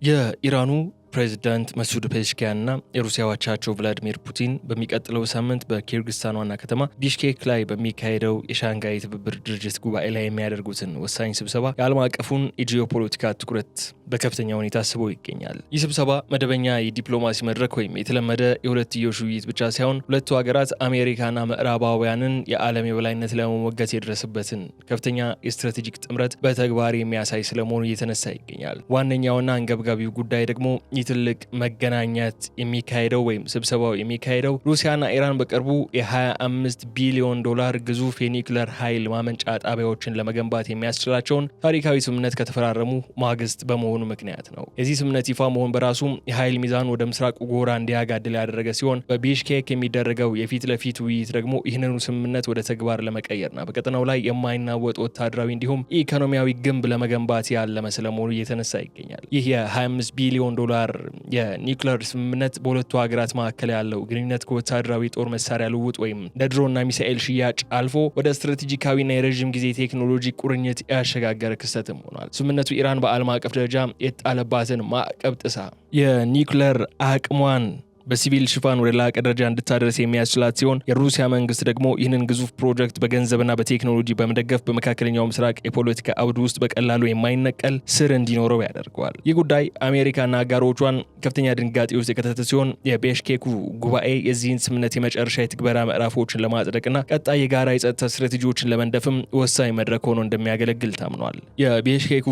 የኢራኑ ፕሬዚዳንት መሱድ ፔዜሽኪያንና የሩሲያ አቻቸው ቭላዲሚር ፑቲን በሚቀጥለው ሳምንት በኪርጊስታን ዋና ከተማ ቢሽኬክ ላይ በሚካሄደው የሻንጋይ ትብብር ድርጅት ጉባኤ ላይ የሚያደርጉትን ወሳኝ ስብሰባ የዓለም አቀፉን የጂኦፖለቲካ ትኩረት በከፍተኛ ሁኔታ ስቦ ይገኛል። ይህ ስብሰባ መደበኛ የዲፕሎማሲ መድረክ ወይም የተለመደ የሁለትዮሽ ውይይት ብቻ ሳይሆን ሁለቱ ሀገራት አሜሪካና ምዕራባውያንን የዓለም የበላይነት ለመሞገት የደረሱበትን ከፍተኛ የስትራቴጂክ ጥምረት በተግባር የሚያሳይ ስለመሆኑ እየተነሳ ይገኛል። ዋነኛውና አንገብጋቢው ጉዳይ ደግሞ ይህ ትልቅ መገናኘት የሚካሄደው ወይም ስብሰባው የሚካሄደው ሩሲያና ኢራን በቅርቡ የ25 ቢሊዮን ዶላር ግዙፍ የኒውክለር ኃይል ማመንጫ ጣቢያዎችን ለመገንባት የሚያስችላቸውን ታሪካዊ ስምምነት ከተፈራረሙ ማግስት በመሆኑ ምክንያት ነው። የዚህ ስምምነት ይፋ መሆን በራሱ የኃይል ሚዛን ወደ ምስራቁ ጎራ እንዲያጋድል ያደረገ ሲሆን፣ በቢሽኬክ የሚደረገው የፊት ለፊት ውይይት ደግሞ ይህንኑ ስምምነት ወደ ተግባር ለመቀየርና በቀጠናው ላይ የማይናወጥ ወታደራዊ እንዲሁም ኢኮኖሚያዊ ግንብ ለመገንባት ያለመ ስለመሆኑ እየተነሳ ይገኛል። ይህ የ25 ቢሊዮን ዶላር የኒውክለር ስምምነት በሁለቱ ሀገራት መካከል ያለው ግንኙነት ከወታደራዊ ጦር መሳሪያ ልውውጥ ወይም ለድሮንና ሚሳኤል ሽያጭ አልፎ ወደ ስትራቴጂካዊና የረዥም ጊዜ ቴክኖሎጂ ቁርኝት ያሸጋገረ ክስተትም ሆኗል። ስምምነቱ ኢራን በዓለም አቀፍ ደረጃ የተጣለባትን ማዕቀብ ጥሳ የኒውክለር አቅሟን በሲቪል ሽፋን ወደ ላቀ ደረጃ እንድታደርስ የሚያስችላት ሲሆን፣ የሩሲያ መንግስት ደግሞ ይህንን ግዙፍ ፕሮጀክት በገንዘብና በቴክኖሎጂ በመደገፍ በመካከለኛው ምስራቅ የፖለቲካ አውድ ውስጥ በቀላሉ የማይነቀል ስር እንዲኖረው ያደርገዋል። ይህ ጉዳይ አሜሪካና አጋሮቿን ከፍተኛ ድንጋጤ ውስጥ የከተተ ሲሆን፣ የቤሽኬኩ ጉባኤ የዚህን ስምምነት የመጨረሻ የትግበራ ምዕራፎችን ለማጽደቅና ቀጣይ የጋራ የጸጥታ ስትራቴጂዎችን ለመንደፍም ወሳኝ መድረክ ሆኖ እንደሚያገለግል ታምኗል። የቤሽኬኩ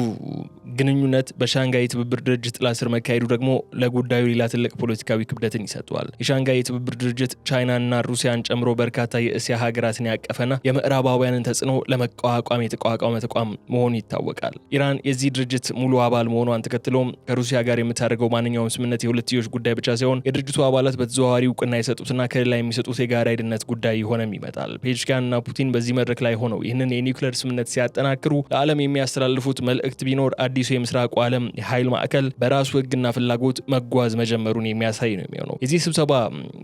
ግንኙነት በሻንጋይ የትብብር ድርጅት ጥላ ስር መካሄዱ ደግሞ ለጉዳዩ ሌላ ትልቅ ፖለቲካዊ ክብደትን ይሰጠዋል። የሻንጋይ የትብብር ድርጅት ቻይናና ሩሲያን ጨምሮ በርካታ የእስያ ሀገራትን ያቀፈና የምዕራባውያንን ተጽዕኖ ለመቋቋም የተቋቋመ ተቋም መሆኑ ይታወቃል። ኢራን የዚህ ድርጅት ሙሉ አባል መሆኗን ተከትሎም ከሩሲያ ጋር የምታደርገው ማንኛውም ስምምነት የሁለትዮሽ ጉዳይ ብቻ ሳይሆን የድርጅቱ አባላት በተዘዋዋሪ እውቅና የሰጡትና ከለላ የሚሰጡት የጋራ የደህንነት ጉዳይ እየሆነም ይመጣል። ፔዜሽኪያንና ፑቲን በዚህ መድረክ ላይ ሆነው ይህንን የኒውክሌር ስምምነት ሲያጠናክሩ ለዓለም የሚያስተላልፉት መልእክት ቢኖር አዲሱ የምስራቁ ዓለም የኃይል ማዕከል በራሱ ሕግና ፍላጎት መጓዝ መጀመሩን የሚያሳይ ነው የሚሆነው። የዚህ ስብሰባ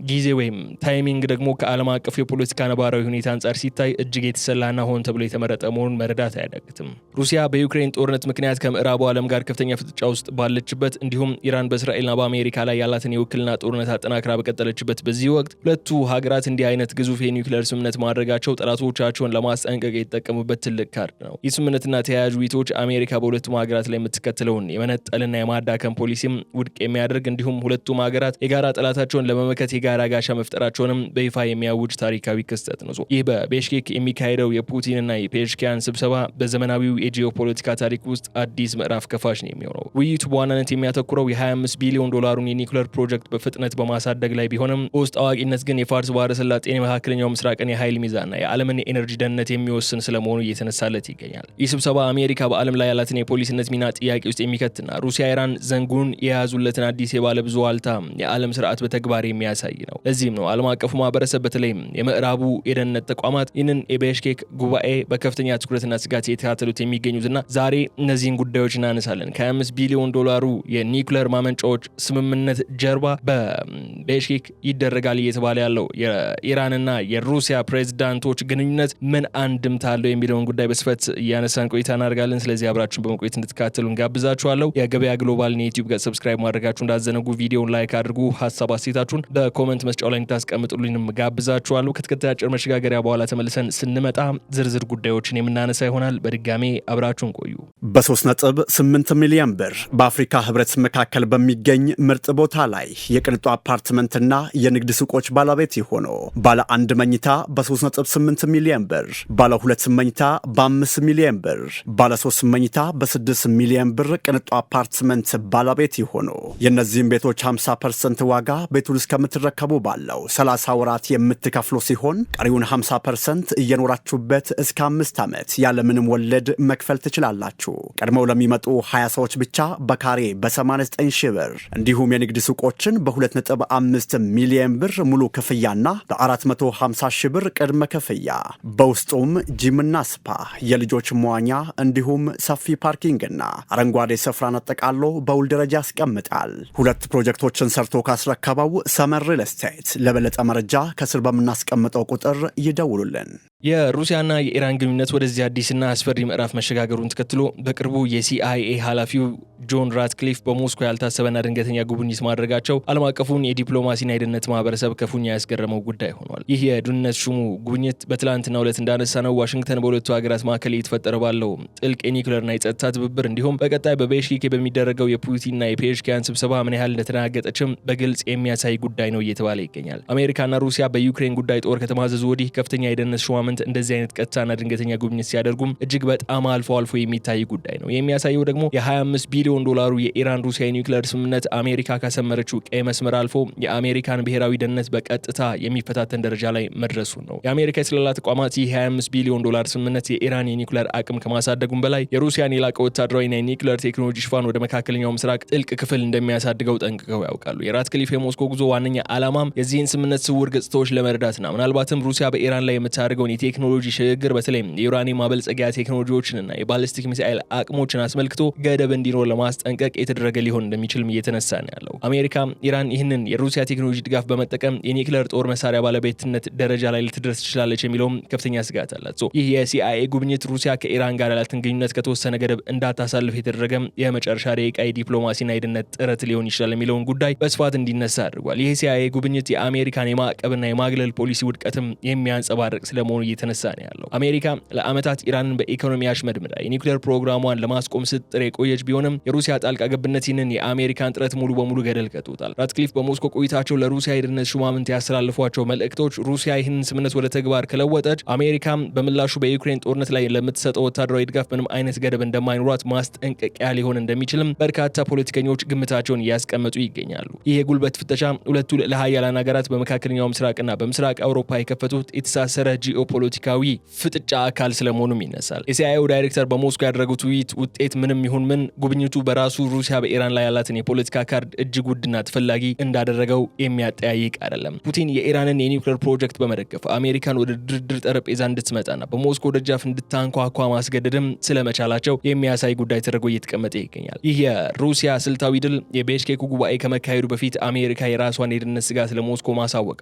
ጊዜ ወይም timing ደግሞ ከዓለም አቀፍ የፖለቲካ ነባራዊ ሁኔታ አንጻር ሲታይ እጅግ የተሰላና ሆን ተብሎ የተመረጠ መሆኑን መረዳት አያዳግትም። ሩሲያ በዩክሬን ጦርነት ምክንያት ከምዕራቡ ዓለም ጋር ከፍተኛ ፍጥጫ ውስጥ ባለችበት፣ እንዲሁም ኢራን በእስራኤልና በአሜሪካ ላይ ያላትን የውክልና ጦርነት አጠናክራ በቀጠለችበት በዚህ ወቅት ሁለቱ ሀገራት እንዲህ አይነት ግዙፍ የኒውክሌር ስምምነት ማድረጋቸው ጠላቶቻቸውን ለማስጠንቀቅ የተጠቀሙበት ትልቅ ካርድ ነው። ይህ ስምምነትና ተያያዥ ውይይቶች አሜሪካ በሁለቱም ሀገራት ላይ የምትከተለውን የመነጠልና የማዳከም ፖሊሲም ውድቅ የሚያደርግ፣ እንዲሁም ሁለቱም ሀገራት የጋራ ጠላታቸውን ለመመከት የጋራ ጋሻ መፍጠራቸውንም በይፋ የሚያውጅ ታሪካዊ ክስተት ነው። ይህ በቤሽኬክ የሚካሄደው የፑቲንና የፔዜሽኪያን ስብሰባ በዘመናዊው የጂኦፖለቲካ ታሪክ ውስጥ አዲስ ምዕራፍ ከፋች ነው የሚሆነው። ውይይቱ በዋናነት የሚያተኩረው የ25 ቢሊዮን ዶላሩን የኒውክለር ፕሮጀክት በፍጥነት በማሳደግ ላይ ቢሆንም፣ በውስጥ አዋቂነት ግን የፋርስ ባህረ ሰላጤን፣ የመካከለኛው ምስራቅን የኃይል ሚዛንና የዓለምን የኤነርጂ ደህንነት የሚወስን ስለመሆኑ እየተነሳለት ይገኛል። ይህ ስብሰባ አሜሪካ በዓለም ላይ ያላትን የፖሊስነት ሚና ጥያቄ ውስጥ የሚከትና ሩሲያ ኢራን ዘንጉን የያዙለትን አዲስ የባለ ብዙ ዋልታ የዓለም ስርዓት በተግባር የሚያሳይ ነው። ለዚህም ነው ዓለም አቀፉ ማህበረሰብ፣ በተለይም የምዕራቡ የደህንነት ተቋማት፣ ይህንን የቤሽኬክ ጉባኤ በከፍተኛ ትኩረትና ስጋት የተከታተሉት የሚገኙትና ዛሬ እነዚህን ጉዳዮች እናነሳለን። ከ25 ቢሊዮን ዶላሩ የኒውክለር ማመንጫዎች ስምምነት ጀርባ በቤሽኬክ ይደረጋል እየተባለ ያለው የኢራንና የሩሲያ ፕሬዚዳንቶች ግንኙነት ምን አንድምታ አለው የሚለውን ጉዳይ በስፋት እያነሳን ቆይታ እናደርጋለን። ስለዚህ አብራችሁን በመቆየት እንድትከታተሉ እንጋብዛችኋለሁ። የገበያ ግሎባልን የዩቲዩብ ገጽ subscribe ማድረጋችሁ እንዳትዘነጉ፣ ቪዲዮውን like አድርጉ፣ ሀሳብ አስተያየታችሁን በ comment መስጫው ላይ እንድታስቀምጡልኝም ጋብዛችኋለሁ። ከተከታይ አጭር መሸጋገሪያ በኋላ ተመልሰን ስንመጣ ዝርዝር ጉዳዮችን የምናነሳ ይሆናል። በድጋሜ አብራችሁን ቆዩ። በ3.8 ሚሊዮን ብር በአፍሪካ ህብረት መካከል በሚገኝ ምርጥ ቦታ ላይ የቅንጡ አፓርትመንትና የንግድ ሱቆች ባለቤት ይሁኑ። ባለ አንድ መኝታ በ3.8 ሚሊዮን ብር፣ ባለ ሁለት መኝታ በ5 ሚሊዮን ብር፣ ባለ ሶስት መኝታ በ6 ሚሊዮን ብር ቅንጡ አፓርትመንት ባለቤት ይሁኑ። የእነዚህም ቤቶች 50% ዋጋ ቤቱን እስከምትረከቡ ባለው 30 ወራት የምትከፍሉ ሲሆን፣ ቀሪውን 50% እየኖራችሁበት እስከ 5 ዓመት ያለምንም ወለድ መክፈል ትችላላችሁ። ቀድመው ለሚመጡ 20 ሰዎች ብቻ በካሬ በ89 ሺህ ብር፣ እንዲሁም የንግድ ሱቆችን በ2.5 ሚሊዮን ብር ሙሉ ክፍያና በ450 ሺህ ብር ቅድመ ክፍያ፣ በውስጡም gym ና spa፣ የልጆች መዋኛ እንዲሁም ሰፊ parking ና አረንጓዴ ስፍራን አጠቃሎ በውል ደረጃ ያስቀምጣል። ሁለት ፕሮጀክቶችን ሰርቶ ካስረከበው ሰመር ሪል ስቴት። ለበለጠ መረጃ ከስር በምናስቀምጠው ቁጥር ይደውሉልን። የሩሲያና የኢራን ግንኙነት ወደዚህ አዲስና አስፈሪ ምዕራፍ መሸጋገሩን ተከትሎ በቅርቡ የሲአይኤ ኃላፊው ጆን ራትክሊፍ በሞስኮ ያልታሰበና ድንገተኛ ጉብኝት ማድረጋቸው ዓለም አቀፉን የዲፕሎማሲና የደህንነት ማህበረሰብ ክፉኛ ያስገረመው ጉዳይ ሆኗል። ይህ የደህንነት ሹሙ ጉብኝት በትላንትናው ዕለት እንዳነሳነው ዋሽንግተን በሁለቱ ሀገራት መካከል እየተፈጠረ ባለው ጥልቅ የኒውክሌርና የጸጥታ ትብብር እንዲሁም በቀጣይ በቤሽኬክ በሚደረገው የፑቲንና የፔዜሽኪያን ስብሰባ ምን ያህል እንደተደናገጠችም በግልጽ የሚያሳይ ጉዳይ ነው እየተባለ ይገኛል። አሜሪካና ሩሲያ በዩክሬን ጉዳይ ጦር ከተማዘዙ ወዲህ ከፍተኛ የደህንነት ሹማምንት እንደዚህ አይነት ቀጥታና ድንገተኛ ጉብኝት ሲያደርጉም እጅግ በጣም አልፎ አልፎ የሚታይ ጉዳይ ነው። የሚያሳየው ደግሞ የ25 ቢሊዮን ዶላሩ የኢራን ሩሲያ የኒውክሌር ስምምነት አሜሪካ ካሰመረችው ቀይ መስመር አልፎ የአሜሪካን ብሔራዊ ደህንነት በቀጥታ የሚፈታተን ደረጃ ላይ መድረሱን ነው። የአሜሪካ የስለላ ተቋማት ይህ 25 ቢሊዮን ዶላር ስምምነት የኢራን የኒውክሌር አቅም ከማሳደጉም በላይ የሩሲያን የላቀ ወታደራዊና የኒውክሌር ቴክኖሎጂ ሽፋን ወደ መካከለኛው ምስራቅ ጥልቅ ክፍል እንደሚያሳድገው ጠንቅቀው ያውቃሉ። የራትክሊፍ የሞስኮ ጉዞ ዋነኛ ዓላማም የዚህን ስምምነት ስውር ገጽታዎች ለመረዳትና ምናልባትም ሩሲያ በኢራን ላይ የምታደርገውን የቴክኖሎጂ ሽግግር በተለይም የዩራኒየም ማበልጸጊያ ቴክኖሎጂዎችንና የባሊስቲክ ሚሳኤል አቅሞችን አስመልክቶ ገደብ እንዲኖር ለማስጠንቀቅ የተደረገ ሊሆን እንደሚችልም እየተነሳ ነው ያለው። አሜሪካ ኢራን ይህንን የሩሲያ ቴክኖሎጂ ድጋፍ በመጠቀም የኒውክሌር ጦር መሳሪያ ባለቤትነት ደረጃ ላይ ልትደርስ ትችላለች የሚለውም ከፍተኛ ስጋት አላት። ይህ የሲአይኤ ጉብኝት ሩሲያ ከኢራን ጋር ያላትን ግንኙነት ከተወሰነ ገደብ እንዳታሳልፍ የተደረገ የመጨረሻ ደቂቃ የዲፕሎማሲና የደህንነት ጥረት ሊሆን ይችላል የሚለውን ጉዳይ በስፋት እንዲነሳ አድርጓል። ይህ ሲአይኤ ጉብኝት የአሜሪካን የማዕቀብና የማግለል ፖሊሲ ውድቀትም የሚያንጸባርቅ ስለመሆኑ እየተነሳ ነው ያለው። አሜሪካ ለዓመታት ኢራንን በኢኮኖሚ አሽመድምዳ የኒውክሌር ፕሮግራሟን ለማስቆም ስትጥር የቆየች ቢሆንም የሩሲያ ጣልቃ ገብነት ይህንን የአሜሪካን ጥረት ሙሉ በሙሉ ገደል ከቶታል። ራትክሊፍ በሞስኮ ቆይታቸው ለሩሲያ የደህንነት ሹማምንት ያስተላልፏቸው መልእክቶች ሩሲያ ይህንን ስምምነት ወደ ተግባር ከለወጠች አሜሪካም በምላሹ በዩክሬን ጦርነት ላይ ለምትሰጠው ወታደራዊ ድጋፍ ምንም አይነት ገደብ እንደማይኖራት ማስጠንቀቂያ ሊሆን እንደሚችልም በርካታ ፖለቲከኞች ግምታቸውን እያስቀመጡ ይገኛሉ። ይህ የጉልበት ፍተሻ ሁለቱ ልዕለ ሀያላን ሀገራት በመካከለኛው ምስራቅና በምስራቅ አውሮፓ የከፈቱት የተሳሰረ ጂኦፖለቲካዊ ፍጥጫ አካል ስለመሆኑም ይነሳል። የሲአይኤው ዳይሬክተር በሞስኮ ያደረጉት ውይይት ውጤት ምንም ይሁን ምን ጉብኝቱ በራሱ ሩሲያ በኢራን ላይ ያላትን የፖለቲካ ካርድ እጅግ ውድና ተፈላጊ እንዳደረገው የሚያጠያይቅ አይደለም። ፑቲን የኢራንን የኒውክሌር ፕሮጀክት በመደገፍ አሜሪካን ወደ ድርድር ጠረጴዛ እንድትመጣና በሞስኮ ደጃፍ እንድታንኳኳ ማስገደድም ስለመቻላቸው የሚያሳይ ጉዳይ ተደርጎ እየተቀመጠ ይገኛል። ይህ የሩሲያ ስልታዊ ድል የቤሽኬኩ ጉባኤ ከመካሄዱ በፊት አሜሪካ የራሷን የደህንነት ስጋት ለሞስኮ ማሳወቃ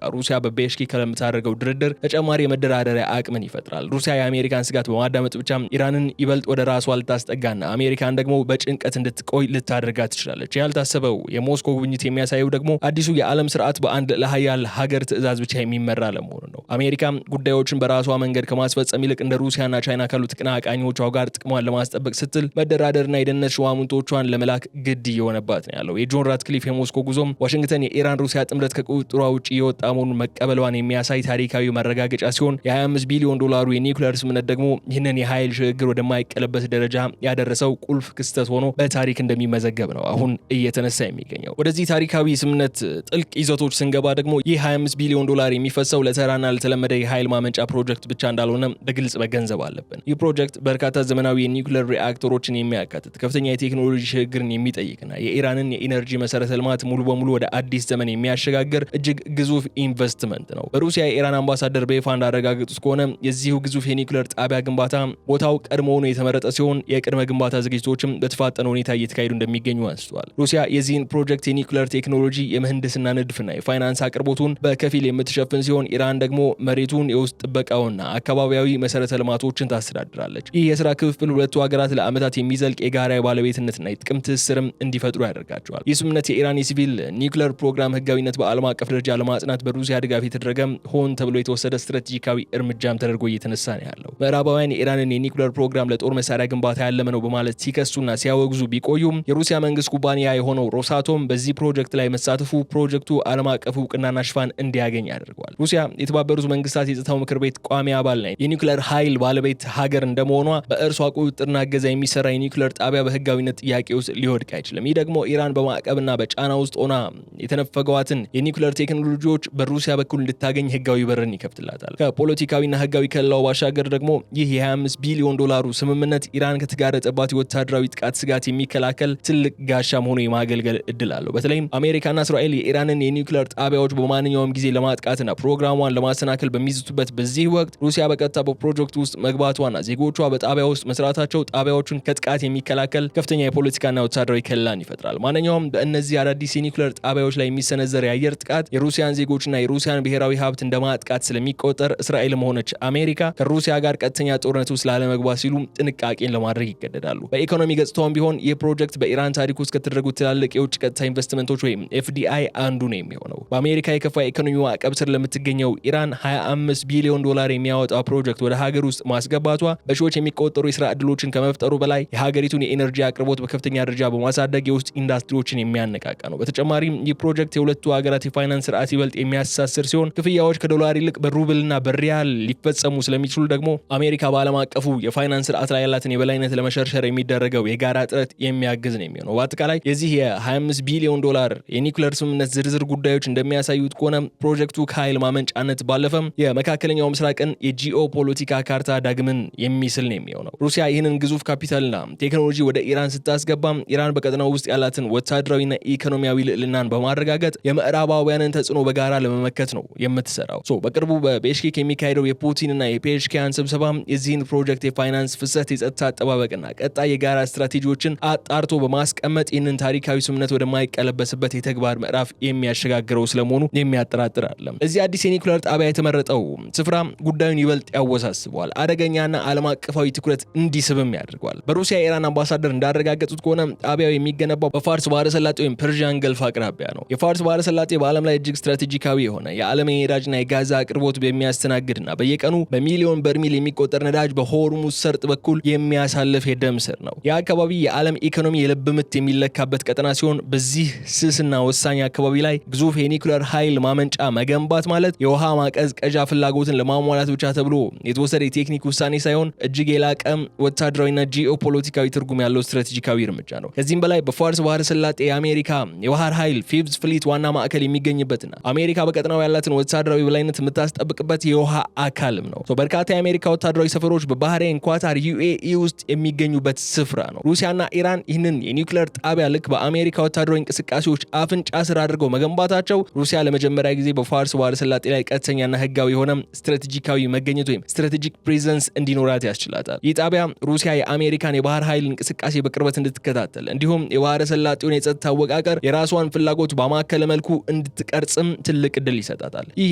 ሩሲያ በቤሽኬክ ለምታደርገው ድርድር ተጨማሪ የመደራደሪያ አቅምን ይፈጥራል። ሩሲያ የአሜሪካን ስጋት በማዳመጥ ብቻ ኢራንን ይበልጥ ወደ ራሷ ልታስጠጋና አሜሪካን ደግሞ በጭንቀት እንድትቆይ ልታደርጋት ትችላለች። ያልታሰበው የሞስኮ ጉብኝት የሚያሳየው ደግሞ አዲሱ የዓለም ስርዓት በአንድ ለሀያል ሀገር ትዕዛዝ ብቻ የሚመራ ለመሆኑ ነው። አሜሪካ ጉዳዮችን በራሷ መንገድ ከማስፈጸም ይልቅ እንደ ሩሲያና ቻይና ካሉ ተቀናቃኞቿ ጋር ጥቅሟን ለማስጠበቅ ስትል መደራደርና የደህንነት ሹማምንቶቿን ለመላክ ግድ እየሆነባት ነው ያለው። የጆን ራትክሊፍ የሞስኮ ጉዞም ዋሽንግተን የኢራን ሩሲያ ጥምረት ከቁጥጥሯ ውጭ እየወጣ መሆኑን መቀበሏን የሚያሳይ ታሪካዊ ማረጋገጫ ሲሆን የ25 ቢሊዮን ዶላሩ የኒውክሌር ስምምነት ደግሞ ይህንን የኃይል ሽግግር ወደማይቀለበስ ደረጃ ያደረሰው ቁልፍ ክስተት ሆኖ በታሪክ እንደሚመዘገብ ነው አሁን እየተነሳ የሚገኘው። ወደዚህ ታሪካዊ ስምምነት ጥልቅ ይዘቶች ስንገባ ደግሞ ይህ 25 ቢሊዮን ዶላር የሚፈሰው ለተራና ለተለመደ የኃይል ማመንጫ ፕሮጀክት ብቻ እንዳልሆነ በግልጽ መገንዘብ አለብን። ይህ ፕሮጀክት በርካታ ዘመናዊ የኒውክሌር ሪአክተሮችን የሚያካትት ከፍተኛ የቴክኖሎጂ ሽግግርን የሚጠይቅና የኢራንን የኢነርጂ መሰረተ ልማት ሙሉ በሙሉ ወደ አዲስ ዘመን የሚያሸጋግር እጅግ ግዙፍ ኢንቨስትመንት ነው። በሩሲያ የኢራን አምባሳደር በይፋ እንዳረጋገጡት ከሆነ የዚሁ ግዙፍ የኒውክሌር ጣቢያ ግንባታ ቦታው ቀድሞውኑ የተመረጠ ሲሆን የቅድመ ግንባታ ዝግጅቶችም በተፋጠነ ሁኔታ እየተካሄዱ እንደሚገኙ አንስተዋል። ሩሲያ የዚህን ፕሮጀክት የኒውክሌር ቴክኖሎጂ የምህንድስና ንድፍና የፋይናንስ አቅርቦቱን በከፊል የምትሸፍን ሲሆን ኢራን ደግሞ መሬቱን፣ የውስጥ ጥበቃውና አካባቢያዊ መሰረተ ልማቶችን ታስተዳድራለች። ይህ የስራ ክፍፍል ሁለቱ ሀገራት ለዓመታት የሚዘልቅ የጋራ የባለቤትነትና የጥቅም ትስስርም እንዲፈጥሩ ያደርጋቸዋል። ይህ ስምምነት የኢራን የሲቪል ኒውክሌር ፕሮግራም ህጋዊነት በዓለም አቀፍ ደረጃ ለማጽናት በሩሲያ ድጋፍ የተደረገ ሆን ተብሎ የተወሰደ ስትራቴጂካዊ እርምጃም ተደርጎ እየተነሳ ነው ያለው። ምዕራባውያን የኢራንን የኒውክሌር ፕሮግራም ለጦር መሳሪያ ግንባታ ያለመ ነው በማለት ሲከሱና ሲያወግዙ ቢቆዩም የሩሲያ መንግስት ኩባንያ የሆነው ሮሳቶም በዚህ ፕሮጀክት ላይ መሳተፉ ፕሮጀክቱ ዓለም አቀፍ እውቅናና ሽፋን እንዲያገኝ አድርገዋል። ሩሲያ የተባበሩት መንግስታት የጸጥታው ምክር ቤት ቋሚ አባል ና የኒውክሌር ኃይል ባለቤት ሀገር እንደመሆኗ በእርሷ ቁጥጥርና እገዛ የሚሰራ የኒውክሌር ጣቢያ በህጋዊነት ጥያቄ ውስጥ ሊወድቅ አይችልም። ይህ ደግሞ ኢራን በማዕቀብና በጫና ውስጥ ሆና የተነፈገዋትን የኒውክሌር ቴክኖሎጂዎች በሩሲያ በኩል እንድታገኝ ህጋዊ በርን ይከፍትላታል። ከፖለቲካዊና ህጋዊ ከለላው ባሻገር ደግሞ ይህ የ25 ቢሊዮን ዶላሩ ስምምነት ኢራን ከተጋረጠባት የወታደራዊ ጥቃት ስጋት የሚከላከል ትልቅ ጋሻ ሆኖ የማገልገል እድል አለው። በተለይም አሜሪካና እስራኤል የኢራንን የኒውክሌር ጣቢያዎች በማንኛውም ጊዜ ለማጥቃትና ፕሮግራሟን ለማሰናከል በሚዝቱበት በዚህ ወቅት ሩሲያ በቀጥታ በፕሮጀክቱ ውስጥ መግባቷና ዜጎቿ በጣቢያ ውስጥ መስራታቸው ጣቢያዎቹን ከጥቃት የሚከላከል ከፍተኛ የፖለቲካና ወታደራዊ ከለላን ይፈጥራል። ማንኛውም በእነዚህ አዳዲስ የኒውክሌር ጣቢያዎች ላይ የሚሰነዘር የአየር ጥቃት የሩሲያን ዜጎችና የሩሲያን ብሔራዊ ሀብት እንደ ማጥቃት ስለሚቆጠር እስራኤልም ሆነች አሜሪካ ከሩሲያ ጋር ቀጥተኛ ጦርነት ውስጥ ላለመግባት ሲሉ ጥንቃቄን ለማድረግ ይገደዳሉ። በኢኮኖሚ ገጽታውም ቢሆን ይህ ፕሮጀክት በኢራን ታሪክ ውስጥ ከተደረጉ ትላልቅ የውጭ ቀጥታ ኢንቨስትመንቶች ወይም FDI አንዱ ነው የሚሆነው። በአሜሪካ የከፋ ኢኮኖሚ ማዕቀብ ስር ለምትገኘው ኢራን 25 ቢሊዮን ዶላር የሚያወጣ ፕሮጀክት ወደ ሀገር ውስጥ ማስገባቷ በሺዎች የሚቆጠሩ የስራ ዕድሎችን ከመፍጠሩ በላይ የሀገሪቱን የኤነርጂ አቅርቦት በከፍተኛ ደረጃ በማሳደግ የውስጥ ኢንዱስትሪዎችን የሚያነቃቃ ነው። በተጨማሪም ይህ ፕሮጀክት የሁለቱ ሀገራት የፋይናንስ ስርዓት ይበልጥ የሚያሳስር ሲሆን ክፍያዎች ከዶላር ይልቅ በሩብልና በሪያል ሊፈጸሙ ስለሚችሉ ደግሞ አሜሪካ በዓለም አቀፉ የፋይናንስ ስርዓት ላይ ያላትን የበላይነት ለመሸርሸር የሚደረገው የጋራ ጥረት የሚያግዝ ነው የሚሆነው። በአጠቃላይ የዚህ የ25 ቢሊዮን ዶላር የኒውክሌር ስምምነት ዝርዝር ጉዳዮች እንደሚያሳዩት ከሆነ ፕሮጀክቱ ከኃይል ማመንጫነት ባለፈም የመካከለኛው ምስራቅን የጂኦ ፖለቲካ ካርታ ዳግምን የሚስል ነው የሚሆነው። ሩሲያ ይህንን ግዙፍ ካፒታልና ቴክኖሎጂ ወደ ኢራን ስታስገባ ኢራን በቀጠናው ውስጥ ያላትን ወታደራዊና ኢኮኖሚያዊ ልዕልናን በማረጋገጥ የምዕራባውያንን ተጽዕኖ በጋራ ለመመከት ነው የምትሰራው። በቅርቡ በቤሽኬክ የሚካሄደው የፑቲንና የፔዜሽኪያን ስብሰባ የዚህን ፕሮጀክት የፋይናንስ ፍሰት፣ የጸጥታ አጠባበቅና ቀጣይ የጋራ ስትራቴጂዎችን አጣርቶ በማስቀመጥ ይህንን ታሪካዊ ስምምነት ወደማይቀለበስበት የተግባር ምዕራፍ የሚያሸጋግረው ስለመሆኑ የሚያጠራጥር አይደለም። እዚህ አዲስ የኒውክሌር ጣቢያ የተመረጠው ስፍራ ጉዳዩን ይበልጥ ያወሳስበዋል፣ አደገኛና ዓለም አቀፋዊ ትኩረት እንዲስብም ያደርገዋል። በሩሲያ የኢራን አምባሳደር እንዳረጋገጡት ከሆነ ጣቢያው የሚገነባው በፋርስ ባህረ ሰላጤ ወይም Persian Gulf አቅራቢያ ነው። የፋርስ ባህረ ሰላጤ በዓለም ላይ እጅግ ስትራቴጂካዊ የሆነ የዓለም የነዳጅና የጋዝ አቅርቦት የሚያስተናግድና በየቀኑ በሚሊዮን በርሚል የሚቆጠር ነዳጅ በሆርሙዝ ሰርጥ በኩል የሚያሳልፍ የደም ስር ነው። ይህ አካባቢ የዓለም ኢኮኖሚ የልብ ምት የሚለካበት ቀጠና ሲሆን በዚህ ስስና ወሳኝ አካባቢ ላይ ግዙፍ የኒውክሌር ኃይል ማመንጫ መገንባት ማለት የውሃ ማቀዝቀዣ ፍላጎትን ለማሟላት ብቻ ተብሎ የተወሰደ የቴክኒክ ውሳኔ ሳይሆን እጅግ የላቀ ወታደራዊና ጂኦፖለቲካዊ ትርጉም ያለው ስትራቴጂካዊ እርምጃ ነው። ከዚህም በላይ በፋርስ ባህረ ሰላጤ የአሜሪካ የባህር ኃይል Fifth Fleet ዋና ማዕከል የሚገኝበትና አሜሪካ በቀጠናው ያላትን ወታደራዊ በላይነት የምታስጠብቅበት የውሃ አካልም ነው። በርካታ የአሜሪካ ወታደራዊ ሰፈሮች በባህሬን፣ ኳታር፣ UAE ውስጥ የሚገኙበት ስፍራ ነው። ሩሲያና ኢራን ይህንን የኒውክሌር ጣቢያ ልክ በአሜሪካ ወታደራዊ እንቅስቃሴዎች አፍንጫ ስር አድርገው መገንባታቸው ሩሲያ ለመጀመሪያ ጊዜ በፋርስ ባህረ ሰላጤ ላይ ቀጥተኛና ህጋዊ የሆነ ስትራቴጂካዊ መገኘት ወይም strategic presence እንዲኖራት ያስችላታል። ይህ ጣቢያ ሩሲያ የአሜሪካን የባህር ኃይል እንቅስቃሴ በቅርበት እንድትከታተል እንዲሁም የባህረ ሰላጤውን የጸጥታ አወቃቀር የራሷን ፍላጎት ባማከለ መልኩ እንድትቀርጽም ትልቅ እድል ይሰጣታል። ይህ